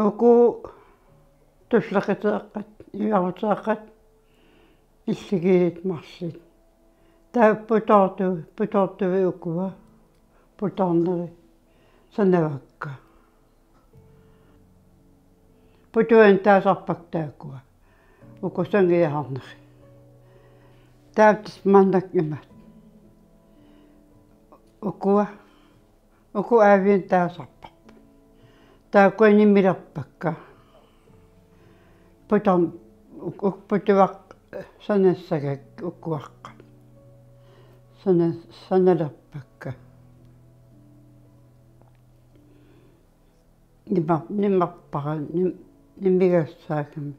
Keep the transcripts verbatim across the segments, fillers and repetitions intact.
Uku tulleqateeqqat, ivaruteeqqat, illigiit marluk. Taava putoortu-, putoortui ukua, putoorneri sanavakka. Putuani taasarpakka taakkua. Uku sangiaarneri. Taava tassa maannakkut imaat. Ukua. Uku aaviani taasarparput. Taakkua nimilerpakka. Putam-, uk-, uk-, putuaq sanassagakku ukuaqqat. Sana-, sanalerpakka. Nima-, nimerpara, nim-, nimigassaagami.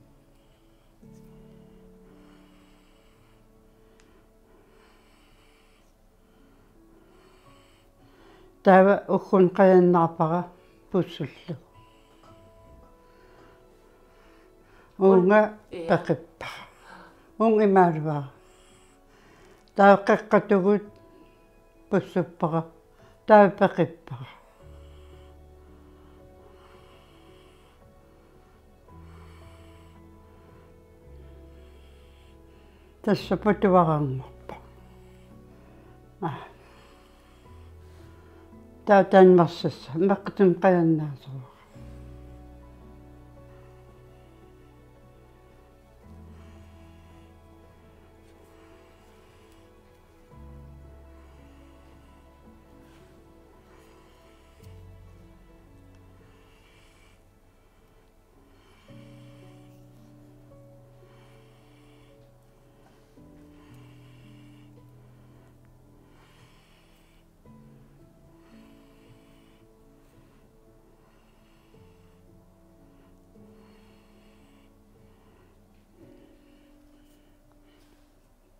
Taava ukkuni qajannaarpara pussullu. Uunga Ia. Peqippara. Uunga imaalivara. Taava qeqqatugut pussuppara. Taava peqippara. Tassa putuaranngorpoq. Aa. Taava taanna marsassa, meqqutini qajannaasavara.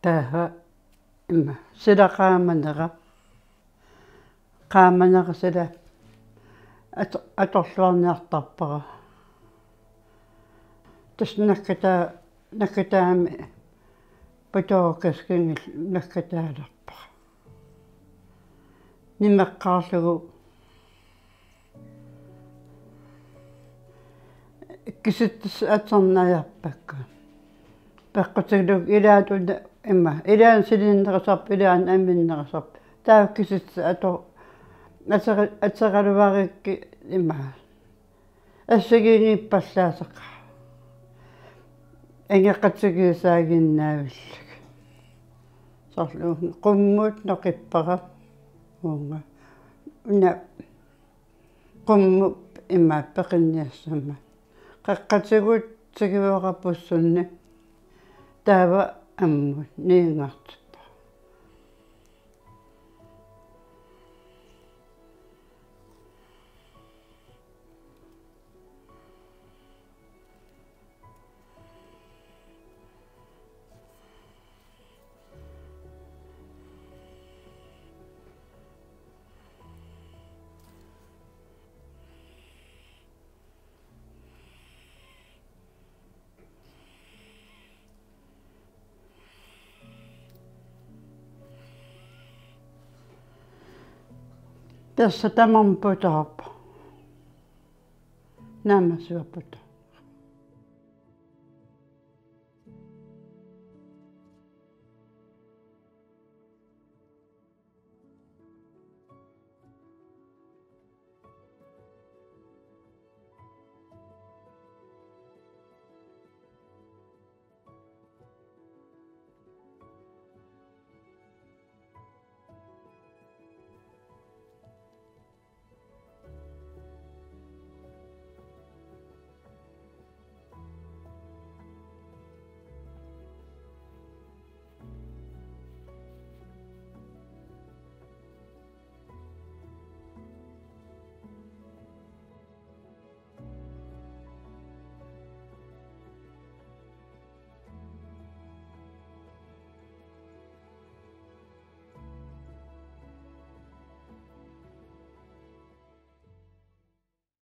Taava ima sila qaamanera, qaamanera sila at-, atorluarniartarpara. Tassa nakkataa-, nakkataami putuukkaskinngil nakkataalerpara. Nimeqqaarlugu kisitsit atorniarpakka. Peqqutigalugu ilaat una ima, ilaanni silinnerusarpoq, ilaanni aminnerusarpoq. Taava kisitsit ato-, atera-, ateraluarikkit ima. Assigiinngippallaasaqaaq. Angeqatigiissaaginnaavillugit. Soorlu qummut noqippara uunga. Una qummut imaat peqinniassammat. Qeqqatigut tigivara pussunni. Taava ammut niunngartippara. Tassa tamarmik putoorput. Naammassivarput.